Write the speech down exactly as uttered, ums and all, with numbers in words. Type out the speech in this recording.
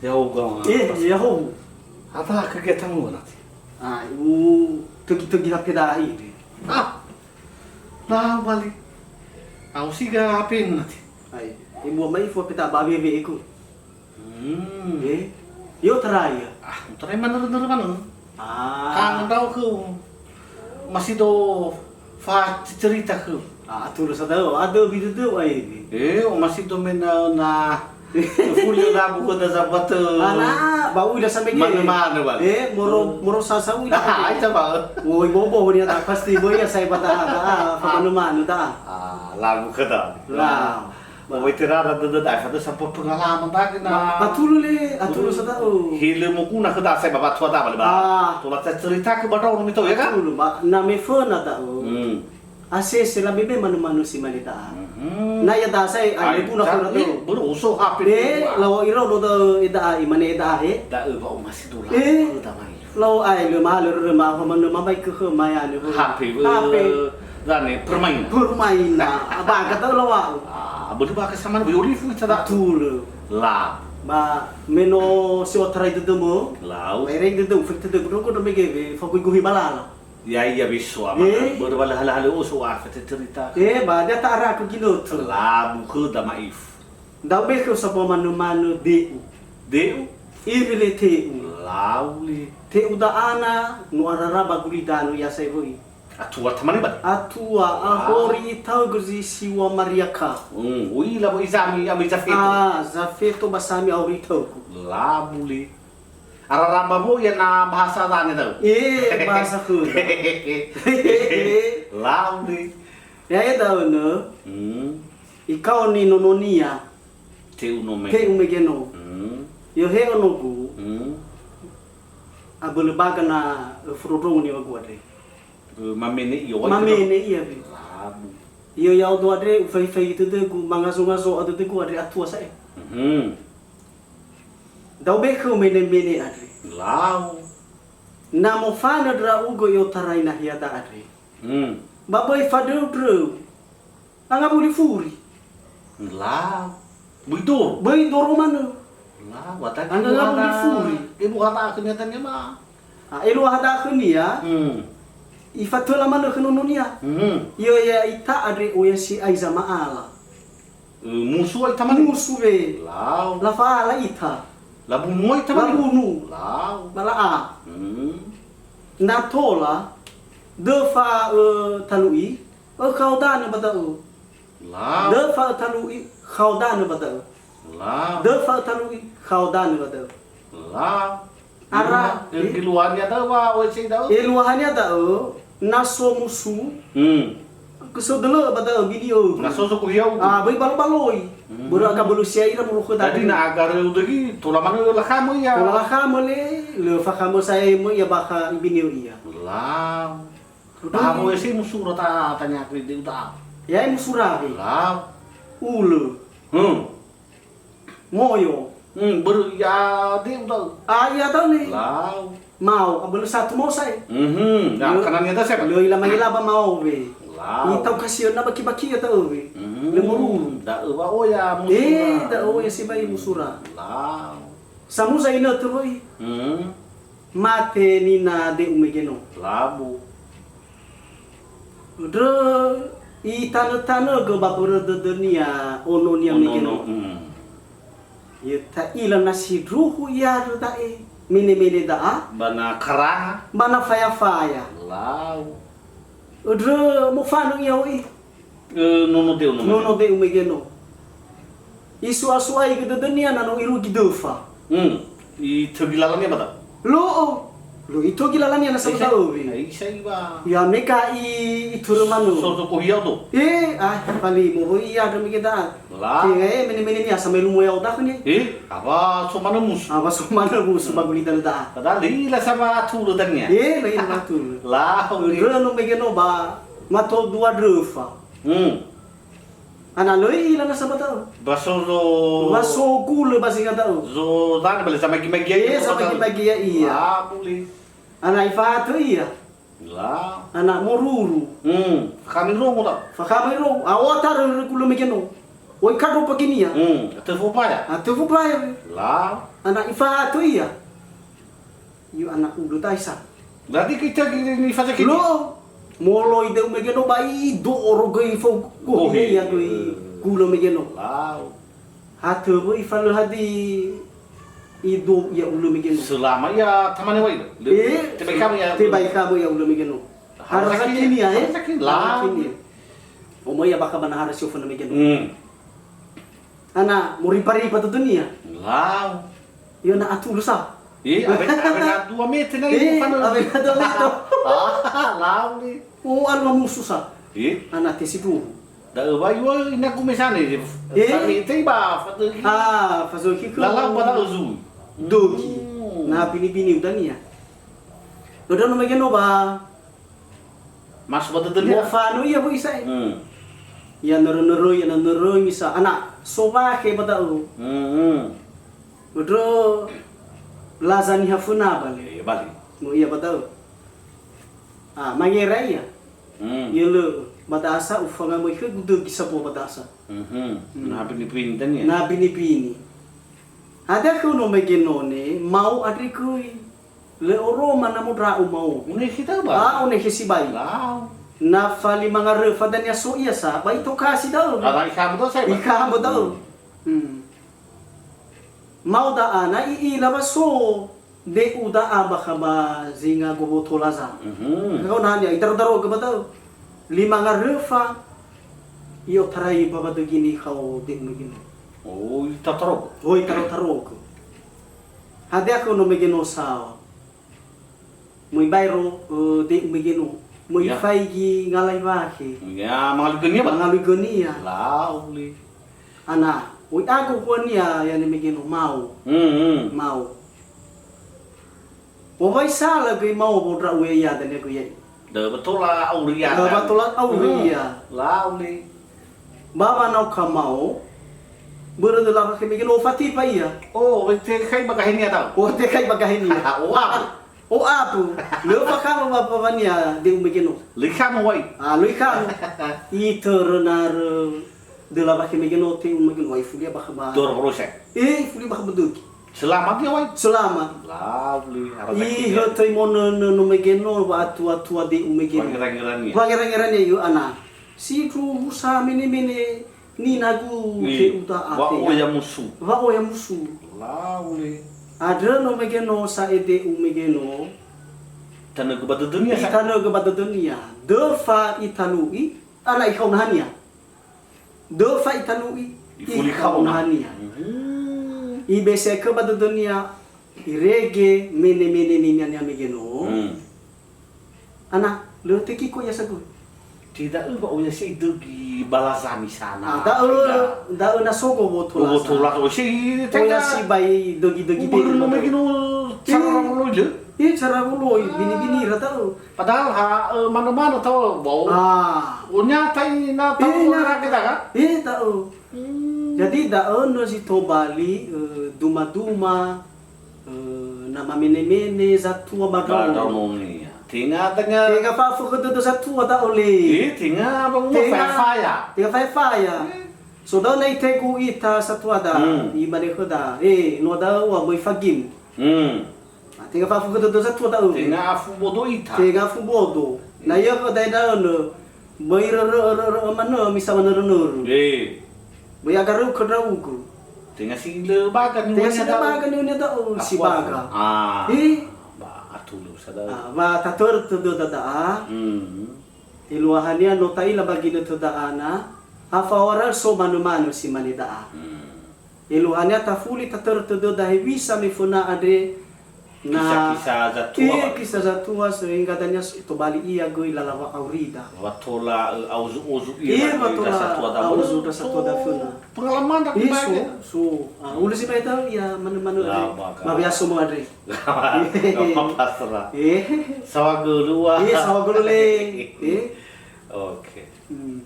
Ya'ogu, eh, ya'ohu. Ata ke ge tangu nati. Ah, u tögi-tögi H P da'i de. Ah. Nah, bali. Au siga H P nati. Ai, e mua mai fu H P ta ba wewe eku. Hmm. Eh, yo taraya. Ah, tarai manörö-nörö manö. Ah. Kang dau ke masido fa cerita ke. Ah, atur sadao, ada bidudeu ai. Eh, o masido mena na fuli labu ke da zabate. Ana, bau ida sampai ke. Mana-mana, Bang. Eh, moro, moro sasa uida. Ah, aja, Bang. Woi, bobo, ni ada pasti boy ya saya bata, ah, fa mana-mana, da. Ah, labu ke da. Lah. Ba wai terara dada dai fada sampo pengalaman tadi na. Ba, atulu le, atulu sadao. Hele mokuna ke dasai ba batua da bale ba. Ah. Tola ta cerita ke ba dao no mito ya kan? Atulu, ba, na me föna dao. Hmm. Asese la bebe manu-manu si mane da'a. Mhm. Na ya dasai, ai, ai, mokuna ta-, föna ni, dao. Baru uso H P. Eh, lawa iro do da, eh, da'a, imane da'a, he. Da'a, ba, o masido la, eh, da mai. Lao ai lö ma lö rö ma ho ma nö ma bai kö khö ma ya nö. H P, H P. Eh, zane permainan. Permainan. Ba ka tau lawa. Ah, beli ba ka sama bi olifu ita da. Betul. La. Ba meno si otarai dödömö. Lau. Ba ereng dödömö, fek dödömö, gudro gudro mege be, fa gui guhi balala. Ya, iya, bisu ama. Eh? Börö ba lö hale-hale oso wa fete cerita. Eh, ba dia ta ara ku gino tu. Labu khö da maif. Da'u bekhe usambua manö-manö de'u. De'u? Iri le te'u. Lau le. Te'u da'ana no arara ba gulidanö ya sai wö'i. Atua tamane ba? Atua, ah, ahori itaögö zi siŵa Maria ka. Hmm, u'ila wö'i Zami ama Zafeto. Ah, Zafeto ba Sami ahori itaögö. Labu le. Arara ba wö'i ya na bahasa zane tau. Eh, bahasa khö. Lau le. Ya, ya, da'ö nö. Hmm. Ikaoni nononia. Te'u no me. Te'u mege no. Hmm. Yo he onogu. Hmm. Abölö baga na, eh, furondrongo ni wagu andre. Eh, mamene iyo. Mamene iya be. Labu. Iyo ya'odo andre, ufaifai dödögu, mangazo-ngazo dödögu andre atua sa'e. Mhm. Da'u bekhe umene-mene andre. Lau. Na mofanö ndra'ugö i'otarai nahia da andre. Hmm. Ba böi fadröu-dröu. Angabuli furi. La. Böi doro. Böi doro manö. La, wa tadi. Angabuli furi. Elu hada khönia tania ma. Ah, elu hada khönia. Hmm. Ifatöla manö khö nononia. Hmm. Yo ya ita andre oya si ai zama'ala. Eh, musu ai tamane. Musu we. Lau. La fa'ala ita. La bunu ai tamane. La bunu. Lau. Ba la'a. Hmm. Na tola, döfa, eh, talu'i. Ö, khao danö ba da'ö. Lau. Döfa talu'i, khao danö ba da'ö. Lau. Döfa talu'i, khao danö ba da'ö. Lau. Ara, eh, eh, eluahania da'ö wa, oe sei da'ö? Eluahania da'ö, na so musu. Hmm. Kesödölö ba da'ö bini'ö. Na so so kuhiau. Ah, böi balo-baloi. Hmm. Börö aga bölö sia ira moro khö da'ö. Jadi na aga röu dögi, tola manö lakhamö ia. Tola lakhamö le, lö fakhamö sae mö ia bakha bini'ö ia. Lau. Ba mo ese musura ta tanya ke de uta. Ya musura ke. Lau. Ulö. Hmm. Moyo. Hmm, ber ya de uta. Ah, iya tau ni. Lau. Mau, abölö satu mau sai. Mhm. Nah, kanan ya ta siapa? Lö ila mai laba mau we. Lau. Ni tau kasihan na baki-baki ya tau we. Mhm. Lö moruru. Da ewa oya musura. Eh, da oya sibai musura. Lau. Samuza inö teroi. Hmm. Mate nina de umegeno. Labu. Ndrö itanö-tanögö ba börö dödönia ononia. Ono, megeno. Hmm. Ye ta'ila na sindruhu iadrö da'e, mene-mene da'a. Ba na karaha. Ba na faya-faya. Lau. Ndrö mofanö ia o'i. Eh, nono deu no. Nono deu megeno. Isu'a-su'aigö dödönia na no irugi döfa. Hmm. Itögi lalania ba ta? Lo'o. Lo itögi lalania na sama ta öwi. Ai sai ba. Ya meka i, itörö manö. So, so kohia to. Eh, ah, pali mo hoi ia demi kita. La. Ke, eh, mene-mene nia sama lumo ya otak ni. Eh, apa so manö musu? Apa so manö musu ba gulita ta? Padahal ila sama tu lo tania. Eh, lain matu. La, oke. Ndrö no megeno ba mato dua dröfa. Hmm. Ana lö i'ila nasa ba da'ö. Ba so zo. Ba so gulö ba zinga da'ö. Zo dane ba le zamagi-magi ia. Eh, zamagi-magi ia, iya. Ah, buli. Ana ifahatö ia. La. Ana moruru. Hmm. Fakhami rongo ta. Fakhami rongo. Awa tarö gulö megeno. Oi kado paginia. Hmm, töfu paya. Ah, töfu paya. Lau. Ana ifahato ia. Yu ana ulo taisa. Berarti kita gini ni fase kini. Lo, moloi deu megeno ba ido oro göi fo. Gohi. Ia göi, eh, gulo megeno. Lau. Hatö wöi falö hadi ido ia ulo megeno. Selama ia tamane wai. Eh, tebai kamu ia. Tebai kamu ia ulo megeno. Harasa kini ya, eh? Harasa kini. Lau. Harasa kini. Omo ia bakha ba na harasa oföna megeno. Hmm. Ana, moripa-ripa tötönia. Lau. Io na atulu sa. Eh, abe, abe na dua meter na. Eh, ibu fana. Abe na dua meter. Ah, lau ni. Oh, alu musu sa. Eh? Ana tesi tu. Da wai wa ina ku mesane. Eh? Sami tei ba, fatu. Ah, fazo ki ku. Lalau ba lau zu. Doki. Hmm. Na bini-bini udania. Udah no megeno ba. Masuk ba dödönia. Mofano ia wöi sa'ae. Hmm. Ia nörö-nöröi, ia nöröi misa ana sowakhe ba da'ö. Hmm, hmm. Öndrö laza niha föna bale. Iya, iya, bale. No ia ba da'ö. Ah, mangera ia. Hmm. Ia lö ba da'asa ufanga möi khö gudögi sabua ba da'asa. Mhm. Hmm. Na bini-bini dania. Na bini-bini. Ada khö no megenone, mau andre göi. Lö oroma na mo ndra'o mao. Unehe da'ö ba? Ah, unehe sibai. Lau. Na fa lima ngaröfa dania so ia sa, ba itokasi da'ö. Ara ikhamu da'ö sa, ba? Ikhamu da'ö. Hmm. Hmm. Mao da'a na i'ila wa so de'u da'a bakha ba zinga gowoto laza. Mhm. Kau nahania, idaro-darogö ba da'ö. Lima ngaröfa, i'otarai ba wadögini khao de'u megino. Oh, itaro-tarogö. Oh, itaro-tarogö. Hadia khö no megeno sa. Möi baero, eh, de'u megeno. Möi faigi ngalai wakhe. Ya, mangalui gönia ba? Mangalui gönia. Lau li. Ana, oi ago huania ya ne megeno mao. Hmm, hmm. Mao. Wawai sala göi mao bo ndra'u ya, ya, dania göi ya. Da batola auria. Da batola auria. Hmm. Lau li. Ba wanao kamao, börö döla wakhe megeno ofatipa ia. Oh, tekai ba gahenia da'ö. Oh, tekai ba gahenia. Oh, apa? Oh, apa? Lö fakama ba pawania de'u megeno. Lö ikhamu wai. Ah, lö ikhamu. Itörö narö döla wakhe megeno te'u megeno wai fulia bakha ba. Dor proses. Eh, fulia bakha ba dögi. Selamat ya, wai? Selamat. Lau li, harasa kini. Ihötöi monönö no megeno, wa'atua-tua de'u megeno. Wangerangera nia. Wangerangera nia, io, ana. Sindruhu sa mene-mene ninagu. Ih, te'u da'a, wa'oya musu. Wa'oya musu. Lau li. Andrö no megeno sa'e de'u megeno. Itanögö ba dödönia sa. Itanögö ba dödönia. Döfa italu'i, ana ikhao nahania. Döfa italu'i, ifuli ikhao nahania. Mhm. Ibesekö ba dödönia, irege mene-mene ninia megeno. Hmm. Ana, lö tekiko ia sagöi. Ti da'ö ba oya sei dögi balazami sana. Ah, da'ö, da'ö na so gowoto laza. Gowoto laza, oya sei tenga. Oya sibai dögi-dögi. Gubernur dögi. Megino cara woloi lö? Eh, cara woloi, bini-bini ra da'ö. Padahal ha, eh, manö-manö tao bau. Ah. Oh, nyata ini na tao. Eh, nyata. Kita kan? Eh, ta'ö. Hmm. Jadi, da'ö no zi tobali, eh, duma-duma, eh, na mamene-mene zatua ba ndraono. Ba ndraono, iya. Tenga, tenga. Tenga fa'afökhö dödö zatua da'ö le. Eh, tenga ba mo faya-faya. Tenga faya-faya. Eh. So da'ö na itegu ita satua da, hmm, imane khöda, "Eh, no da'ö wa möi fagim." Hmm. Ah, tenga fa'afökhö dödö zatua da'ö. Tenga afu bodo ita. Tenga afu bodo. Na ia khö dae da'ö nö, möi rörö, rörö manö, misa manörö-nörö. Eh. Möi agaröu kö ndra'ugö. Tenga si lö baga niŵa'ö. Tenga si lö baga niŵa'ö da'ö, si baga. Ah. Eh. Ba atulö sa da'ö. Ah, ba tatörö tödöda da'a. Hmm. Eluahania no ta'ila ba ginötö da'a na, ha fa'ohara so manö-manö si mane da'a. Hmm. Eluahania tafuli tatörö tödöda hewisa me föna andre na kisah-kisah zatua. Iya, ba kisah zatua sehingga dania s-, tobali ia göi lala wa'aurida. Wa tola, eh, auzu-uzu ira. Iya, wa tola satua da auzu da satua da föna. Pengalaman da. Iya, so, so, ah, ulö si mai tau ia manö-manö andre. Ba biasa mo andre. Gak apa-apa, serah. Eh. Sawa gölua. Iya, sawa gölu le. Eh. Oke. Hmm.